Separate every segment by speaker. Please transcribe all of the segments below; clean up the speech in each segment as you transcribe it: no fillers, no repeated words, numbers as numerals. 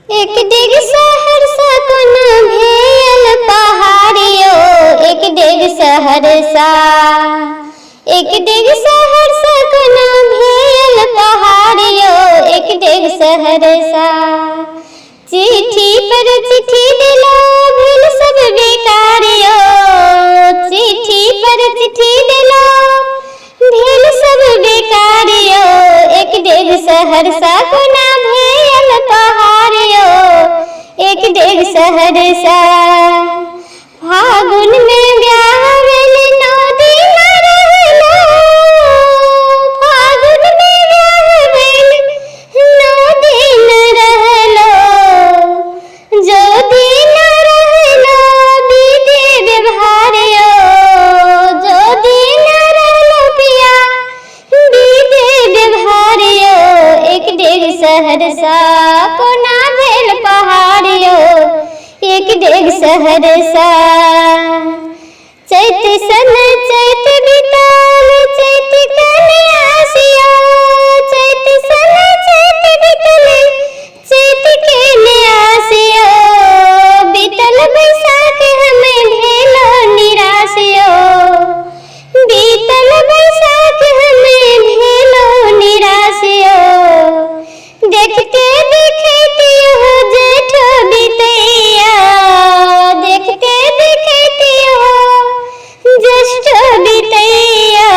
Speaker 1: एक डेग सहरसा कोना भेल पहाड़ियो, एक डेग सहरसा। एक डेग सहरसा कोना भेल पहाड़ियो, एक डेग सहरसा। चिट्ठी पर चिट्ठी देलो भेल सब बेकारियो, चिट्ठी पर चिट्ठी देलो भेल सब बेकारियो, एक डेग सहरसा कोना भेल पहाड़ियो, एक डेग सहरसा। फागुन में ब्याह भेल 9 दिन रहलो, फागुन में ब्याह भेल 9 दिन रहलो, जो दिन रहलो बीते व्यवहारियो, जो दिन रहलो पिया बीते व्यवहारियो, एक डेग सहरसा कोना भेल पहाड़ियो, एक डेग सहरसा। चैत सन चैत बिताल चैत कन्यासियो, चैत सन चैत बितल चैत के न्यासियो, बीतल बैसाख हमें भेलो निराशियो, बीतल बैसाख हमें भेलो निराशियो, देखते देखते हो जेठ बितैया, देखते देखते हो ज्येष्ठ बितैया,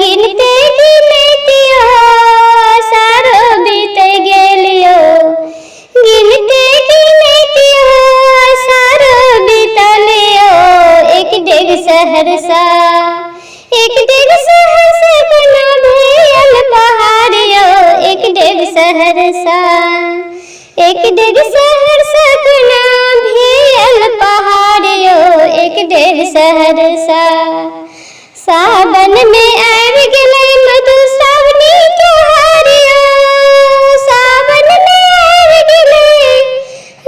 Speaker 1: गिनते गिनते हो सारो बीत गेलियो, गिनते गिनते हो सारो बीतलियो, एक डेग सहरसा, एक डेग सहरसा कोना भेल पहाड़ियो, एक डेग सहरसा। एक डेग सहरसा कोना भेल पहाड़ियो, एक डेग सहरसा। सावन में आबि गेलै मधुश्रावणी त्योहारियो, सावन में आबि गेलै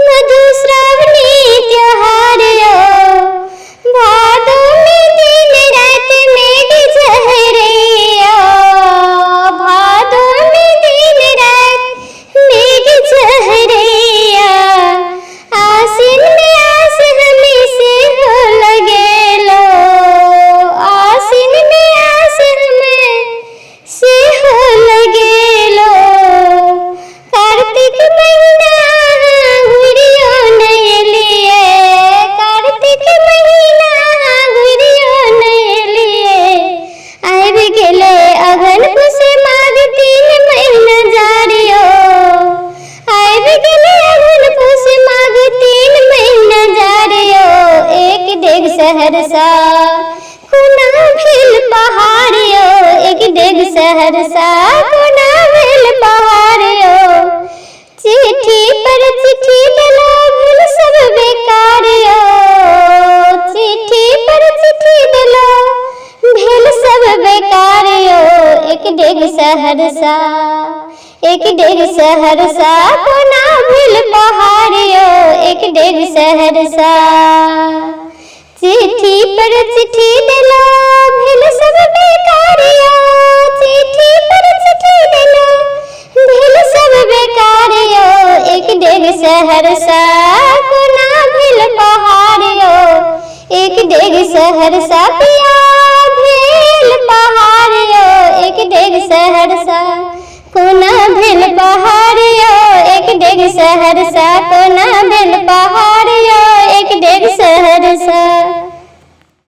Speaker 1: मधुश्रावणी त्योहारियो, भादो में दिन राति मेघ झहरैया, भादो में दिन राति मेघ झहरैया, आसिन में आस हमें से हो लगेलो, आसिन में आस हमें से हो लगेलो, कार्तिक महीना घुरियो नहीं एलिए, कार्तिक महीना घुरियो नहीं एलिए, आबि गेलै अगहन पुस माघ 3 महीना जारियो, आबि गेलै अगहन पुस माघ 3 महीना जारियो, एक डेग सहरसा कोना भेल पहाड़ियो, एक डेग सहरसा कोना भेल पहाड़ियो, चिट्ठी पर चिट्ठी देलो भेल सब बेकारियो, चिट्ठी पर चिट्ठी देलो भेल सब बेकारियो, एक डेग सहरसा, एक डेग सहरसा कोना भेल पहाड़ियो, एक डेग सहरसा। चिट्ठी पर चिट्ठी देलो भेल सब बेकारियो, चिट्ठी पर चिट्ठी देलो भेल सब बेकारियो, एक डेग सहरसा कोना भेल पहाड़ियो, एक डेग सहरसा पिया भेल पहाड़ियो, एक डेग सहरसा कोना भेल पहाड़ियो, एक डेग सहरसा कोना भेल पहाड़ियो, एक डेग सहरसा।